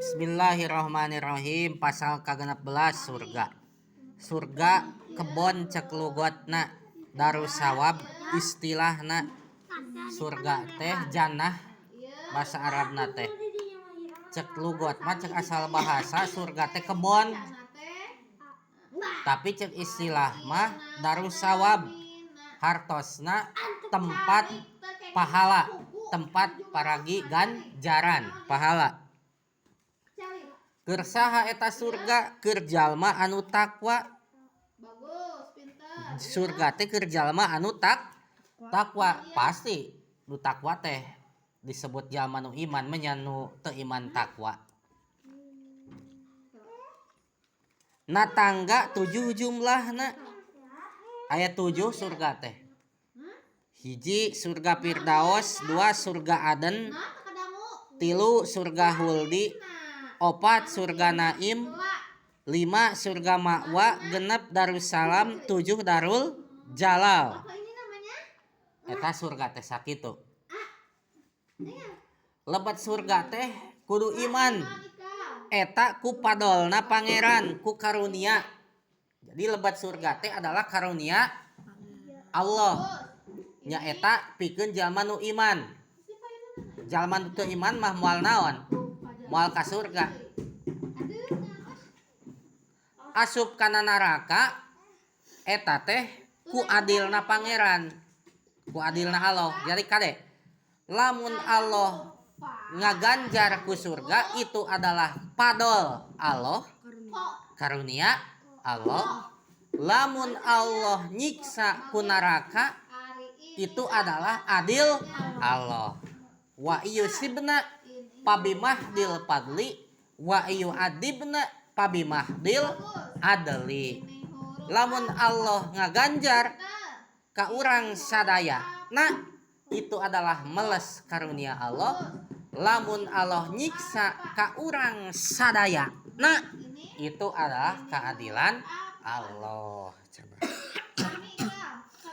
Bismillahirrahmanirrahim, pasal ka-16, surga. Surga kebon cek lugotna, darussawab istilahna. Surga teh jannah bahasa Arabna teh. Cek lugot mah, cek asal bahasa, surga teh kebon, tapi cek istilah mah darussawab, hartosna tempat pahala, tempat paragi ganjaran pahala. Keur saha eta surga? Keur jalma anu takwa. Surga teh keur jalma anu takwa. Pasti nu takwa teh disebut jalma nu iman, menya nu teu iman takwa. Na tangga 7 jumlahna, aya 7 surga teh. Hiji surga Firdaus, 2 surga Aden, 3 surga Huldi, 4 surga Naim, 5 surga Ma'wa, 6 Darussalam, 7 Darul Jalal. Eta surga teh sakitu. Lebet surga teh kudu iman. Eta ku padolna pangeran, ku karunia. Jadi lebet surga teh adalah karunia Allah. Nyaeta pikeun jalma nu iman. Jalma nu teu iman mah moal naon? Moal ka surga. Asup kana neraka eta teh ku adilna pangeran, ku adilna Allah. Jadi kade, lamun Allah ngaganjar ku surga itu adalah padol Allah, karunia Allah. Lamun Allah nyiksa ku neraka itu adalah adil Allah. Wa yusibna pabimahdil fadli wa yu'adibna pabimahdil adli. Lamun Allah ngaganjar ka urang sadaya, nah itu adalah meles karunia Allah. Lamun Allah nyiksa ka urang sadaya, nah itu adalah keadilan Allah. Coba.